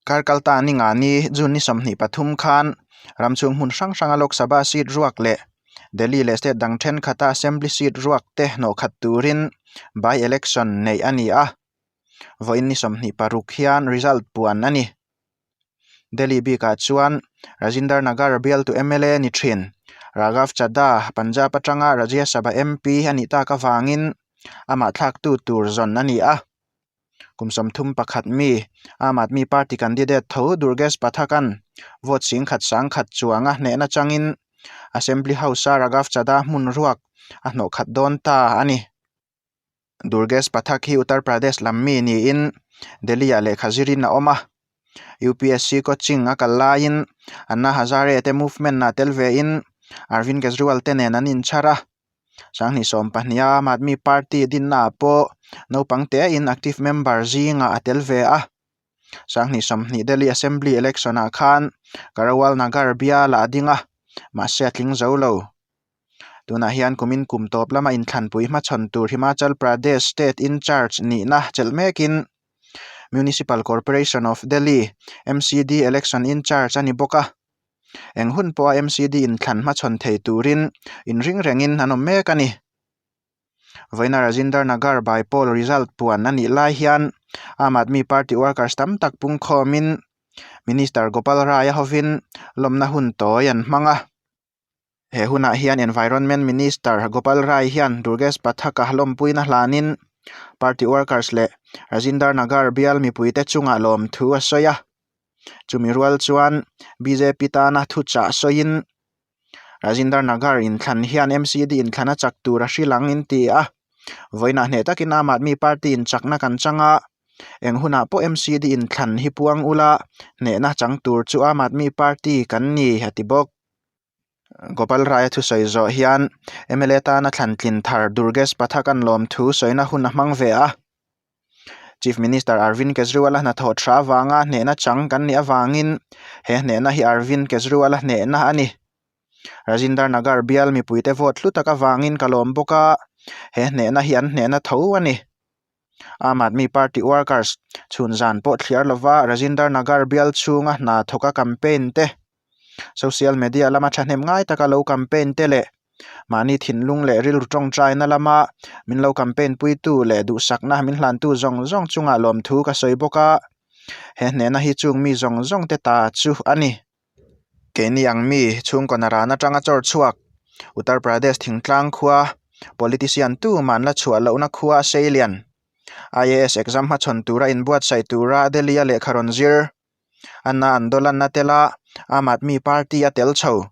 Kar kalta ni nga ni June ni 23 khan ramchhung hmun hrang hranga Lok Sabha seat ruak leh Delhi leh state dang thenkhata Assembly seat ruak te hnawhkhat turin by election neih a ni a. Vawiin ni 26 hian result puan a ni. Delhi bikah chuan Rajinder Nagar bialtu mla ni thin Raghav Chadha Punjab atanga Rajya Sabha MP a nih tak avangin amah thlaktu tur zawn a ni a. Kum 31 mi Aam Aadmi Party candidate tho Durgesh Pathak-a'n vote singkhat sangkhat chuanga hnehna changin Assembly House-a Raghav Chadha hmun ruak a hnawhkhat dawn ta a ni. Durgesh Pathak hi Uttar Pradesh lam mi niin Delhi-ah lehkha zirin a awm a. UPSC coaching a kal laiin Anna Hazare te movement-ah tel vein Arvind Kejriwal te nen an inchhar a. Sanghnih 12 Aam Aadmi Party dinnaah pawh naupang tein active member zingah a tel ve a. Sanghnih 20 Delhi Assembly election-ah khan Karawal Nagar bialah a ding a, mahse a tling zo lo. Tunah hian kumin kum tawp lama inthlanpui hmachhawn tur Himachal Pradesh State in-charge nihna chelh mekin Municipal Corporation of Delhi, MCD, election in-charge a ni bawk a. Eng hun pawha MCD inthlan hmachhawn thei turin inring rengin an awm mek a ni. Vawiina Rajinder Nagar by-poll result puan a nih lai hian Aam Aadmi Party workers tam tak pungkhawmin Minister Gopal Rai-a hovin lawmna hun tawi an hmang a. He hunah hian Environment Minister Gopal Rai hian Durgesh Pathak-a lawmpuina hlanin party workers leh Rajinder Nagar bial mipuite chungah lawmthu a sawi a. Chumi rual chuan bjp tana thuchah sawiin Rajinder Nagar inthlan hian MCD inthlan a chak tur a hrilh ang in ti a. Vawiinah hneh takin Aam Aadmi Party in chakna kan chang a, eng hunah pawh MCD inthlan hi puang ula hnehna chang tur chu Aam Aadmi Party kan ni a ti bawk. Gopal Rai-a thusawi zawh hian mla tana thlan tlin thar Durgesh Pathak-a'n lawmthu sawina hun a hmang ve a. Chief Minister Arvind Kejriwal-a hnathawh tha avanga hnehna chang kan nih avangin he hnehna hi Arvind Kejriwal-a hnehna a ni. Rajinder Nagar bial mipuite vote hlu tak avangin ka lawm bawk a, he hnehna hi an hnehna tho a ni. Aam Aadmi Party workers chhun zan pawh thliar lova Rajinder Nagar bial chhunga hna thawka campaign te, social media lama thahnem ngai taka lo campaign te leh mahni thinlung leh rilru tawngtaina lama min lo campaign puitu leh duhsakna min hlantu zawng zawng chungah lawmthu ka sawi bawk a, he hnehna hi chung mi zawng zawng te ta chu a ni. Keini ang mi chhungkaw naran atanga chawr chhuak Uttar Pradesh thingtlang khua politician tu man la chhuah lohna khua a sei lian. IAS exam hmachhawn tura inbuatsaih tura Delhi a lehkha rawn zir. Anna Andolan a tel a, Aam Aadmi Party a tel chho.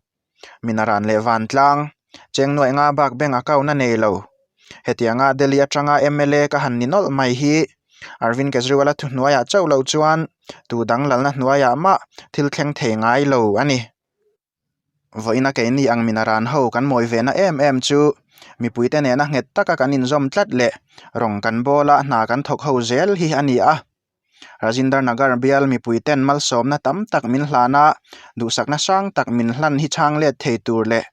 Minaran leh Vantlang, cheng nuaih nga bak bank account a nei lo. Hetianga Delhi atanga mla ka han ni nawlh mai hi Arvind Kejriwal-a thuhnuaiah chauh loh chuan tu dang lalna hnuaiah mah thil thleng thei ngai lo a ni. Vawiina keini ang minaran ho kan mawi ve na em em chu mipuite nena nghet taka kan inzawm tlat leh rawng kan bawla hna kan thawk ho zel hi a ni a. Rajinder Nagar bial mipuiten malsawmna tam tak min hlan a, duhsakna sang tak min hlan hi chhang let thei tur leh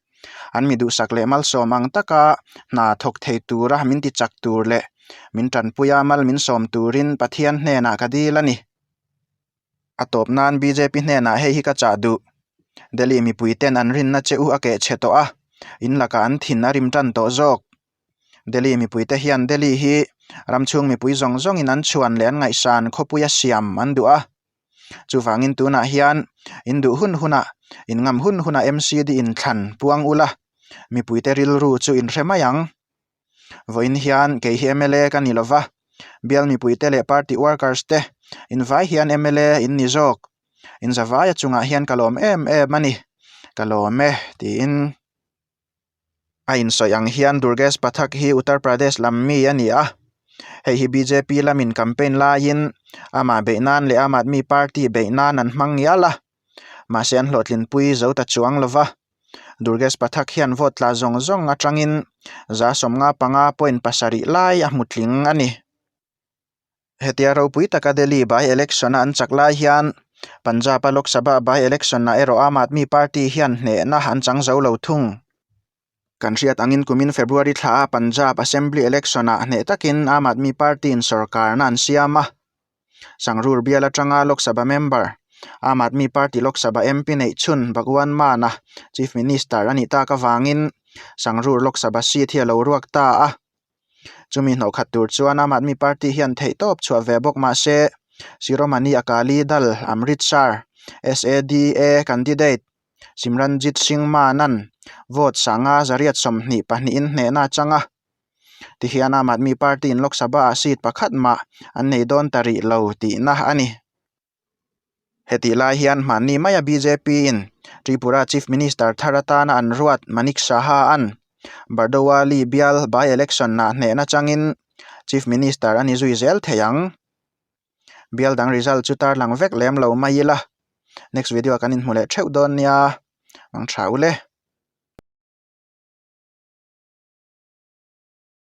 an mi duhsak leh malsawm ang taka hna thawk thei tura min ti chak tur leh min tanpuia mal min sawm turin Pathian hnenah ka dil a ni. A tawp nan bjp hnenah hei hi ka chah duh. Delhi mipuiten an rinna che u a keh chhe tawh a, in lakah an thin a rim tan tawh zawk. Delhi mipuite hian Delhi hi ram chhung mipui zawng zawngin an chhuan leh an ngaihsan khawpuia siam an duh a. Chuvangin tunah hian in duh hun hunah, in ngam hun hunah MCD inthlan puang ula, mipuite rilru chu in hre mai ang. Vawiin hian kei hi mla ka ni lova, bial mipuite leh party workers te invai hian mla in ni zawk. In zavaia chungah hian ka lawm em em a ni, ka lawm e tiin. A insawi ang hian Durgesh Pathak hi Uttar Pradesh lam mi a ni a, hei hi bjp lamin campaign laiin amah beih nan leh Aam Aadmi Party beih nan an hmang ngial a, mahse an hlawhtlinpui zo ta chuang lo va. Durgesh Pathak hian vote tla zawng zawng atangin 55.7 lai a hmu tling a ni. Hetia ropui taka Delhi by-election a an chak lai hian Punjab a Lok Sabha by-election ah erawh Aam Aadmi Party hian hnehna an chang zo lo thung. Kan hriat angin kumin February thla a Punjab Assembly election ah hneh takin Aam Aadmi Party in sorkarna an siam a. Sangrur bial atanga Lok Sabha member, Aam Aadmi Party Lok Sabha MP neih chhun Bhagwan Mann-a Chief Minister a nih tak avangin Sangrur Lok Sabha seat hi a lo ruak ta a. Chumi hnawhkhat tur chuan Aam Aadmi Party hian theihtawp chhuah ve bawk mah se, Shiromani Akali Dal Amritsar SADA candidate Simranjit Singh Mann-a'n vote sanga zariat 20 pahnihin hnehna a chang a. Tihian Aam Aadmi Party in Lok Sabha ah seat pakhat mah an nei dawn ta rih lo tihna a ni. Hetih lai hian hmanni maia bjp in Tripura Chief Minister thar atana an ruat Manik Saha an Bardowali bial by-election ah hnehna changin Chief Minister a ni zui zel thei ang. Bial dang result chu tarlang vek lem lo mai ila. Next video ah kan inhmu leh theuh dawn nia. Mang tha ule.